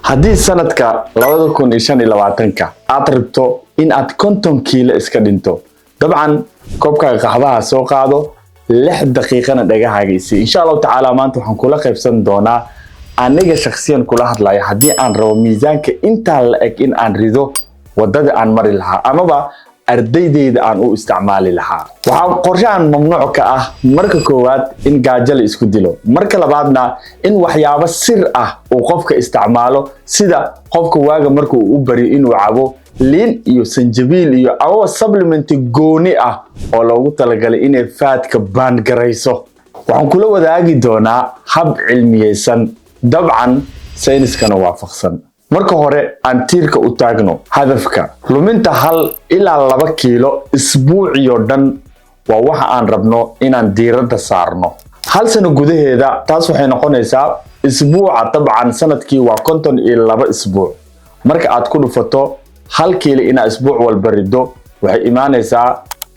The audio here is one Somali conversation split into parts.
Haddii sanadka 2025-ka aad rabto in aad 50 kiilo iska dhinto, dabcan koobkaaga qaxwaha soo qaado, 6 daqiiqana dhagahaaga isii. Insha Allahu tacaala, maanta waxaan kula qaybsan doonaa, aniga shakhsiyan kula hadlaya, haddii aan rabo miisaanka intaa la eg in aan rido, wadada aan mari lahaa amaba ardaydeyda aan u isticmaali lahaa. Waxaa qorshahan mamnuuc ka ah, marka koowaad, in gaajo la isku dilo, marka labaadna in waxyaabo sir ah uu qofka isticmaalo, sida qofka waaga marka uu u baryo inuu cabo liin iyo sanjabiil iyo amaba supplement gooni ah oo loogu talagalay inay fatka burn garayso. Waxaan kula wadaagi doonaa hab cilmiyeysan, dabcan sayniskana waafaqsan. Marka hore aan tiirka u taagno hadafka. Luminta 1 ilaa 2 kiilo isbuuciyo dhan waa waxa aan rabno inaan diiradda saarno hal sano gudaheeda. Taas waxay noqonaysaa isbuuca, dabcan sanadkii waa 52 isbuuc. Marka aad ku dhufato 1 kiilo inaad isbuuc walba rido, waxay imaanaysaa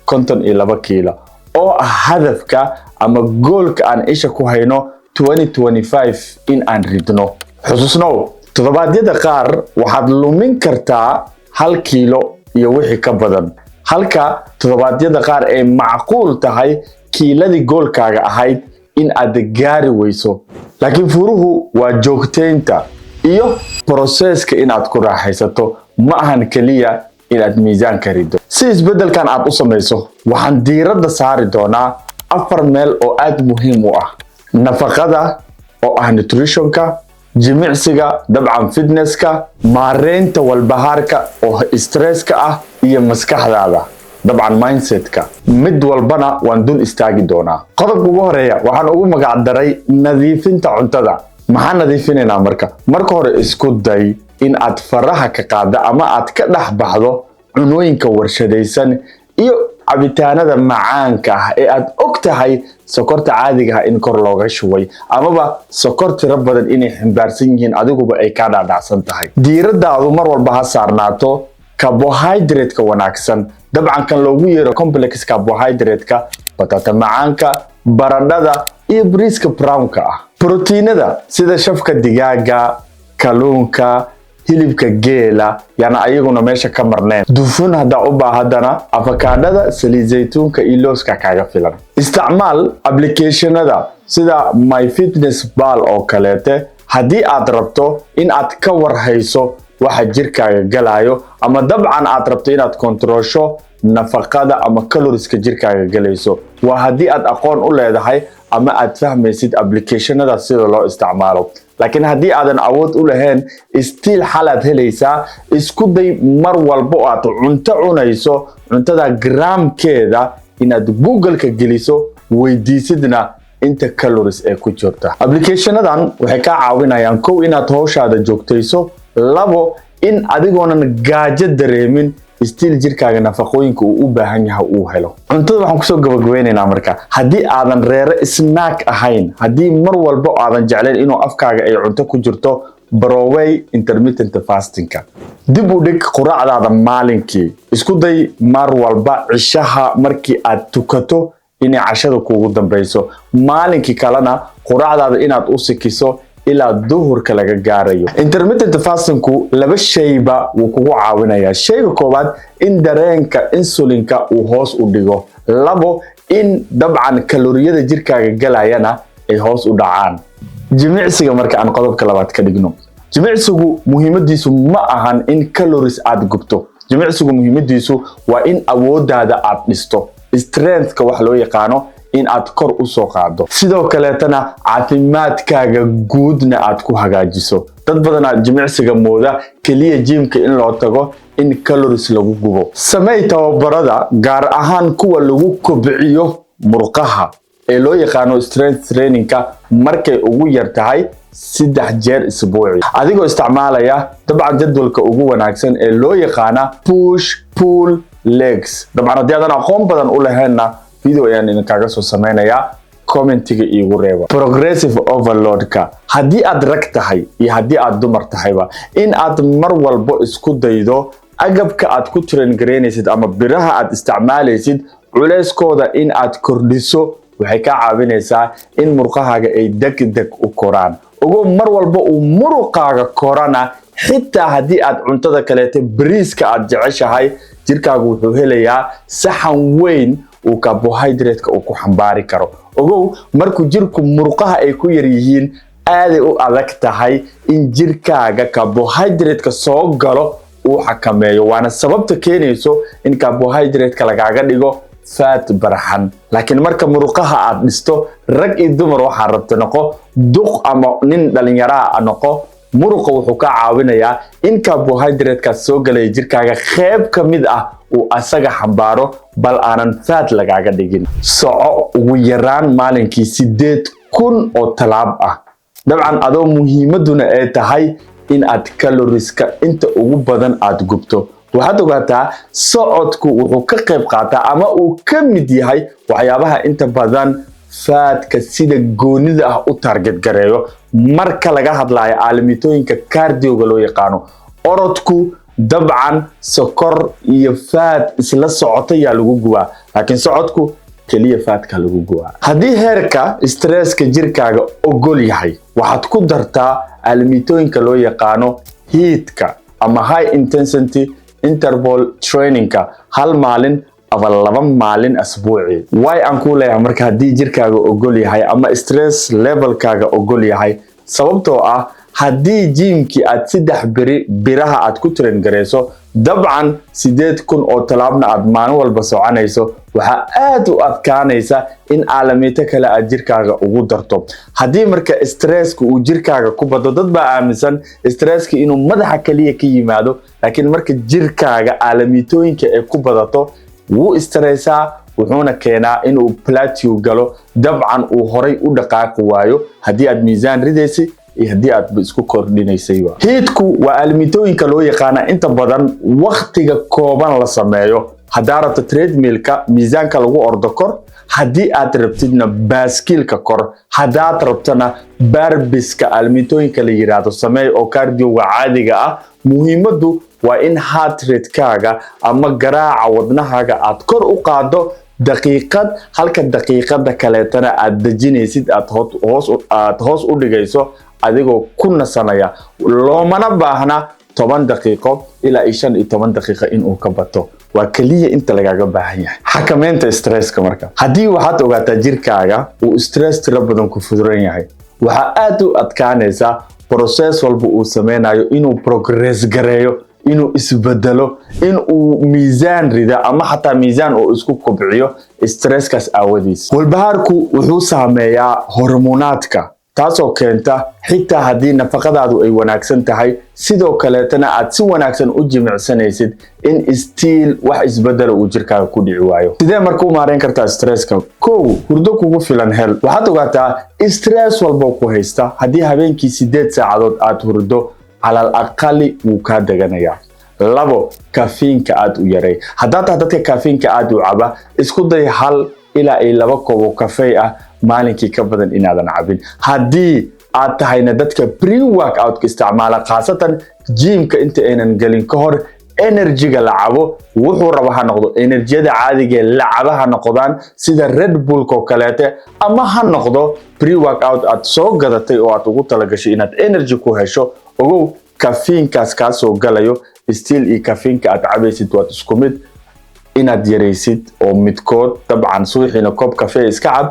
52 kiilo, oo ah hadafka ama goalka aan isha ku hayno 2025 in aan ridno. Xusuusnow, toddobaadyada qaar waxaad lumin kartaa 1 kiilo iyo wixii ka badan, halka toddobaadyada qaar ay macquul tahay kiiladii goalkaaga ahayd in aad gaari weyso. Laakiin furuhu waa joogtaynta iyo processka inaad ku raaxaysato, ma ahan keliya inaad miisaanka rido. Si isbeddelkan aad u samayso, waxaan diiradda saari doonaa afar meel oo aad muhiim u ah: nafaqada oo ah nutritionka, jimicsiga, dabcan fitnesska, maareynta walbahaarka oo stresska ah, iyo maskaxdaada, dabcan mindsetka. Mid walbana waan dul istaagi doonaa. Qodobka ugu horeeya waxaan ugu magacdaray nadiifinta cuntada. Maxaan nadiifinaynaa? Marka hore isku day in aad faraha ka qaadda ama aad ka dhex baxdo cunooyinka warshadaysan iyo cabitaanada macaanka ah ee aad og tahay sokorta caadiga ah in kor looga shubay amaba sokor tiro badan inay ximbaarsan yihiin, adiguba ay kaa dhaadhacsan tahay. Diiradaadu mar walba ha saarnaato carbohydrate-ka wanaagsan, dabcan kan loogu yeero complex carbohydrate-ka: batata macaanka, baradhada iyo bariiska brownka ah. Brotiinada sida shafka digaaga, kalluunka, hilibka geela yaana ayaguna meesha ka marneen. Dufun haddaa u baahadana, afakaadhada, saliid zaytuunka iyo looska kaaga filan. Isticmaal applicationada sida MyFitnessPal oo kaleete haddii aad rabto in aad ka warhayso waxa jirkaaga galayo, ama dabcan aad rabto inaad kontrolsho nafaqada ama calorieska jirkaaga galayso. Waa haddii aad aqoon u leedahay ama aad fahmaysid applicationada sida loo isticmaalo. Laakiin haddii aadan awood u lahayn, still xalaad helaysaa. Isku day mar walba oo aad cunto cunayso, cuntada gramkeeda inaad Google-ka geliso, weydiisidna inta calories ee ku jirta. Applicationadan waxay kaa caawinayaan: kow, inaad howshaada joogtayso; labo, in adigoonan gaajo dareemin still jirkaaga nafaqooyinka uu u baahan yahay uu helo. Cuntada waxaan kusoo gabagabeynaynaa marka, haddii aadan reere snack ahayn, haddii mar walba aadan jeclayn inuu afkaaga ay cunto ku jirto, barowey intermittent fastingka. Dib u dhig quraacdaada maalinkii. Isku day mar walba cishaha markii aad tukato inay cashada kuugu dambayso, maalinkii kalena quraacdaada inaad u sikiso ilaa duhurka laga gaarayo. Intermittent fastingku laba shayba wuu kugu caawinayaa. Shayga koowaad, in dareenka insulinka uu hoos u dhigo; labo, in dabcan kaloriyada jirkaaga galayana ay hoos u dhacaan. Jimicsiga marka aan qodobka labaad ka dhigno, jimicsigu muhiimadiisu ma ahan in calories aad gubto. Jimicsigu muhiimadiisu waa in awooddaada aad dhisto, strengthka wax loo yaqaano in aad kor u soo qaado, sidoo kaleetana caafimaadkaaga guudna aad ku hagaajiso. Dad badanaa jimicsiga mooda keliya gymka in loo tago in calories lagu gubo. Samey tababarada, gaar ahaan kuwa lagu kobciyo murqaha ee loo yaqaano strength trainingka, markay ugu yar tahay 3 jeer isbuuci, adigoo isticmaalaya dabcan jadwalka ugu wanaagsan ee loo yaqaana push pull legs. Dabcan haddii aadan aqoon badan u lahaynna, video ayaan idinkaga soo sameynayaa, commentiga iigu reeba. Progressive overloadka, haddii aad rag tahay iyo haddii aad dumar tahayba, in aad mar walbo isku daydo agabka aad ku train garaynaysid ama biraha aad isticmaalaysid culeyskooda in aad kordhiso, waxay kaa caawinaysaa in murqahaaga ay degdeg u koraan. Ogow, mar walba uu muruqaaga korana, xitaa haddii aad cuntada kaleeto bariiska aad jeceshahay, jirkaagu wuxuu helayaa saxan weyn uu carbohydrate-ka uu ku xambaari karo. Ogow, markuu jirku muruqaha ay ku yar yihiin, aaday u adag tahay in jirkaaga carbohydrate-ka soo galo uu xakameeyo, waana sababta keenayso in carbohydrate-ka lagaaga dhigo fat baraxan. Laakiin marka muruqaha aad dhisto, rag iyo dumar waxaa rabta noqo, duq ama nin dhalinyaraa noqo, muruqa wuxuu ka caawinayaa in carbohydrate-kaas soo galaya jirkaaga qeyb ka mid ah uu asaga xambaaro, bal aanan fat lagaaga dhigin. Soco ugu yaraan maalinkii 8000 oo talaab ah, dabcan adoo muhiimaduna ay tahay in aad calorieska inta ugu badan aad gubto. Waxaad ogaataa, socodku wuxuu ka qayb qaataa ama uu ka mid yahay waxyaabaha inta badan fatka sida goonida ah u target gareeyo marka laga hadlayo aalamiitooyinka cardioga loo yaqaano. Orodku dabcan sokor iyo fat isla socota yaa lagu gubaa, laakiin socodku keliya fatka lagu gubaa. Haddii heerka stresska jirkaaga ogol yahay, waxaad ku dartaa aalamiitooyinka loo yaqaano HIIT-ka ama high intensity interval trainingka hal maalin ama 2 maalin asbuucii. Way aan kuu leeyahay marka haddii jirkaaga ogol yahay ama stress levelkaaga ogol yahay, sababtoo ah haddii gymkii aad 3 beri biraha aad ku train garayso, dabcan 8000 oo talaabna aad maalin walba soconayso, waxaa aad u adkaanaysa in aalamiito kale aad jirkaaga ugu darto. Haddii marka stresska uu jirkaaga ku bado, dad baa aaminsan stresska inuu madaxa kaliya ka yimaado, laakiin marka jirkaaga aalamiitooyinka ay ku badato, wuu stressaa, wuxuuna keenaa inuu plateau galo, dabcan uu horay u dhaqaaqi waayo haddii aad miisaan ridaysay iyo haddii aad isku kordhinaysayba. HIIT-ku waa aalamiitooyinka loo yaqaana inta badan waktiga kooban la sameeyo. Haddaa rabto treadmillka miisaanka lagu ordo kor, haddii aad rabtidna baaskiilka kor, haddaad rabtona burpeeska aalamiitooyinka la yiraahdo sameey oo cardioga caadiga ah. Muhiimaddu waa in heart rate-kaaga ama garaaca wadnahaaga aad kor u qaado daqiiqad, halka daqiiqada kaleetana aad dejinaysid, aad hoos u dhigayso adigoo ku nasanaya. Loomana baahna 10 daqiiqo ilaa iyo 15 daqiiqo inuu ka bato, waa keliya inta lagaaga baahan yahay. Xakameynta stresska marka, haddii waxaad ogaataa jirkaaga uu stress tiro badan ku fuduran yahay, waxaa aad u adkaanaysa process walba uu sameynayo inuu progress gareeyo, inuu isbedelo, in uu miisaan rida ama xataa miisaan uu isku kobciyo stresskaas aawadiis. Walbahaarku wuxuu saameeyaa hormonaadka, taasoo keenta xitaa haddii nafaqadaadu ay wanaagsan tahay, sidoo kaleetana aad si wanaagsan u jimicsanaysid, in still wax isbedela uu jirkaaga ku dhici waayo. Sidee marka u maareyn kartaa stresska? Kow, hurdo kugu filan hel. Waxaad ogaataa, stress walba ku haysta, haddii habeenkii 8 saacadood aad hurdo calal aqali, wuu kaa deganayaa. Labo, kafiinka aad u yaray. Haddaad tahay dadka kafiinka aad u caba, isku day 1 ilaa iyo 2 koobo kafey ah maalinkii ka badan inaadan cabin. Haddii aad tahayna dadka pre workoutka isticmaala, khaasatan gymka inta aynan gelin ka hor, energyga la cabo wuxuu raba ha noqdo, energyada caadiga la caba ha noqdaan sida Red Bullka oo kaleete, ama ha noqdo pre workout aad soo gadatay oo aad ugu talagashay inaad energy ku hesho, ogow kafiinkaas kaa soo galayo still iyo kafiinka aad cabaysid waad isku mid. Inaad yaraysid oo midkood, dabcan subaxiina koob kafee iska cab,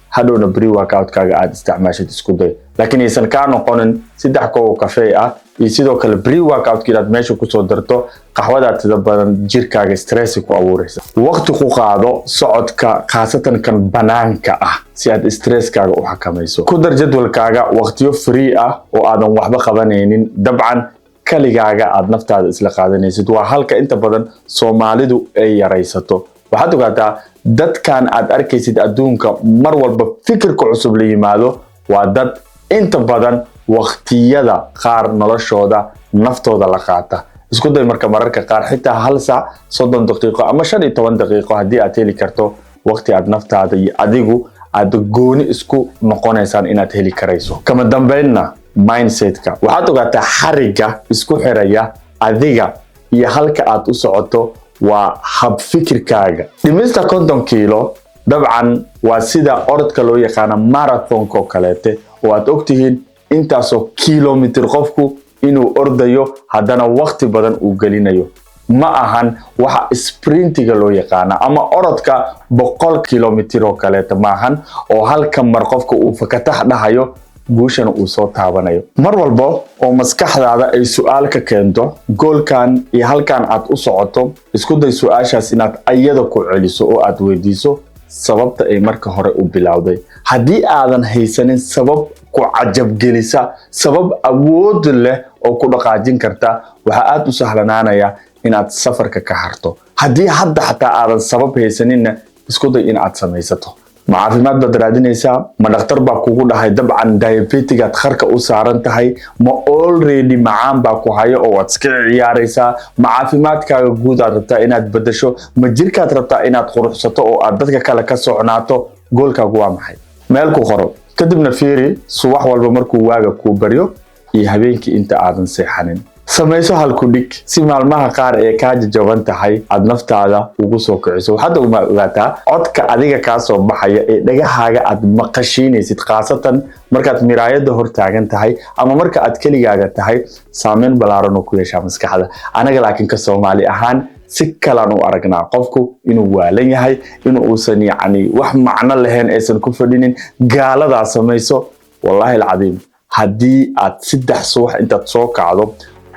hadhowna pre workoutkaaga aad isticmaashid isku day, laakiin aysan kaa noqonin 3 koob oo kafee ah iyo sidoo kale pre workoutka inaad meesha kusoo darto. Qaxwadaa tida badan jirkaaga stress ku abuuraysa. Waqti ku qaado socodka, khaasatan kan banaanka ah, si aad stresskaaga u xakamayso. Ku dar jadwalkaaga waqtiyo free ah oo aadan waxba qabanaynin, dabcan kaligaaga aad naftaada isla qaadanaysid. Waa halka inta badan Soomaalidu ay yaraysato. Waxaad ogaataa, dadkan aad arkaysid adduunka mar walba fikirka cusub la yimaado waa dad inta badan waqtiyada qaar noloshooda naftooda la qaata. Isku day marka mararka qaar xitaa hal saac, 30 daqiiqo ama 15 daqiiqo haddii aad heli karto, waqti aad naftaada iyo adigu aad gooni isku noqonaysaan inaad heli karayso. Kama dambeynna, mindsetka. Waxaad ogaataa, xariga isku xiraya adiga iyo halka aad u socoto waa habfikirkaaga. Dhimista 50 kiilo dabcan waa sida orodka loo yaqaano marathonka oo kaleete oo aad ogtihiin. Intaasoo kilomitir qofku inuu ordayo, haddana waqti badan uu gelinayo, ma ahan waxa sprintiga loo yaqaana ama orodka 100 kilomitir oo kaleeta maahan, oo halka mar qofka uu fakatax dhahayo, guushana uu soo taabanayo. Mar walba oo maskaxdaada ay su-aal ka keento goalkan iyo halkan aad u socoto, isku day su-aashaas inaad ayada ku celiso oo aad weydiiso sababta ay marka hore u bilowday. Haddii aadan haysanin sabab ku cajabgelisa, sabab awood leh oo ku dhaqaajin karta, waxaa aada u sahlanaanaya inaad safarka ka harto. Haddii hadda xataa aadan sabab haysaninna, isku day in aad samaysato. Ma caafimaad baad raadinaysaa? Ma dhakhtar baa kugu dhahay dabcan diabetigaad kharka u saaran tahay? Ma already macaan baa ku hayo oo waad iska ciyaaraysaa? Ma caafimaadkaaga guud aad rabtaa inaad bedasho? Ma jirkaad rabtaa inaad quruxsato oo aad dadka kale ka socnaato? Goalkaagu waa maxay? Meel ku qoro, kadibna fiiri subax walba markuu waaga kuu baryo iyo habeenkii inta aadan seexanin. Samayso halku dhig si maalmaha qaar ee kaa jajaban tahay aad naftaada ugu soo kiciso. Waxaad ogaataa codka adiga kaa soo baxaya ee dhagahaaga aad maqashiinaysid, khaasatan markaad miraayada hor taagan tahay ama marka aad keligaaga tahay, saameyn ballaaran oo ku yeeshaa maskaxda. Anaga laakiin ka Soomaali ahaan si kalaan u aragnaa qofku inuu waalan yahay, in uusan yacni wax macno lahayn aysan ku fadhinin. Gaaladaa samayso. Wallaahi alcadiim, haddii aad 3 subax intaad soo kacdo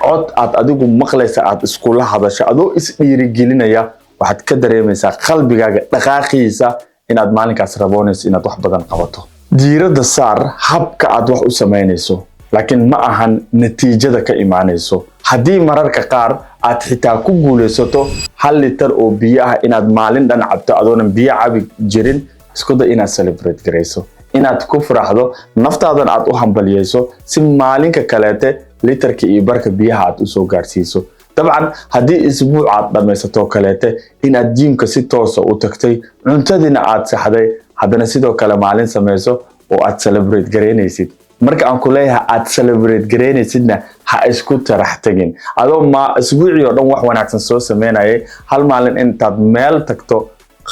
cod aad adigu maqlaysa aad iskula hadasho adoo isdhiirigelinaya, waxaad ka dareemaysaa qalbigaaga dhaqaaqiisa inaad maalinkaas raboonayso inaad wax badan qabato. Diiradda saar habka aad wax u samaynayso, laakiin ma ahan natiijada ka imaanayso. Haddii mararka qaar aad xitaa ku guulaysato 1 litar oo biyo ah inaad maalin dhan cabto adoonan biyo cabi jirin, isku day inaad celebrate garayso, inaad ku faraxdo, naftaadan aad u hambaliyeyso, si maalinka kaleete litarka iyo barka biyaha aad usoo gaarsiiso. Dabcan haddii isbuuc aad dhammaysato kaleete inaad gymka si toosa u tagtay, cuntadiina aad saxday, haddana sidoo kale maalin samayso oo aad celebrate garaynaysid. Marka aan ku leeyahay aad celebrate garaynaysidna, ha isku tarax tegin adoo ma isbuucii oo dhan wax wanaagsan soo sameynayay, hal maalin intaad meel tagto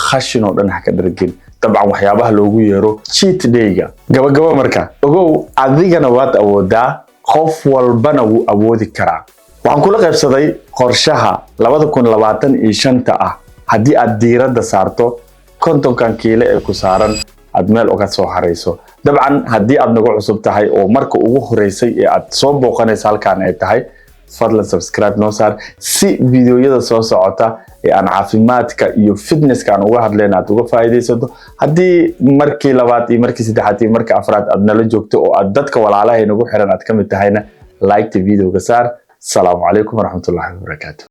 khashin oo dhan ha ka dhargin. Dabcan waxyaabaha loogu yeero cheat dayga. Gabagabo marka, ogow, adigana waad awoodaa, qof walbana wuu awoodi karaa. Waxaan kula qaybsaday qorshaha 2025-ta ah. Haddii aad diiradda saarto 50-kan kiilo ee ku saaran, aad meel uga soo harayso. Dabcan haddii aad nagu cusub tahay oo marka ugu horeysay ee aad soo booqanaysa halkan ay tahay, fadlan subscribe noo saar si videoyada soo socota ee aan caafimaadka iyo fitnesska aan uga hadlayna aad uga faa'iidaysato. Haddii markii labaad iyo markii saddexaad iyo markii afraad aad nala joogto oo aad dadka walaalaha nagu xiran aad ka mid tahayna, like-ta videoga saar. Asalaamu calaykum waraxmatullaahi wabarakaatu.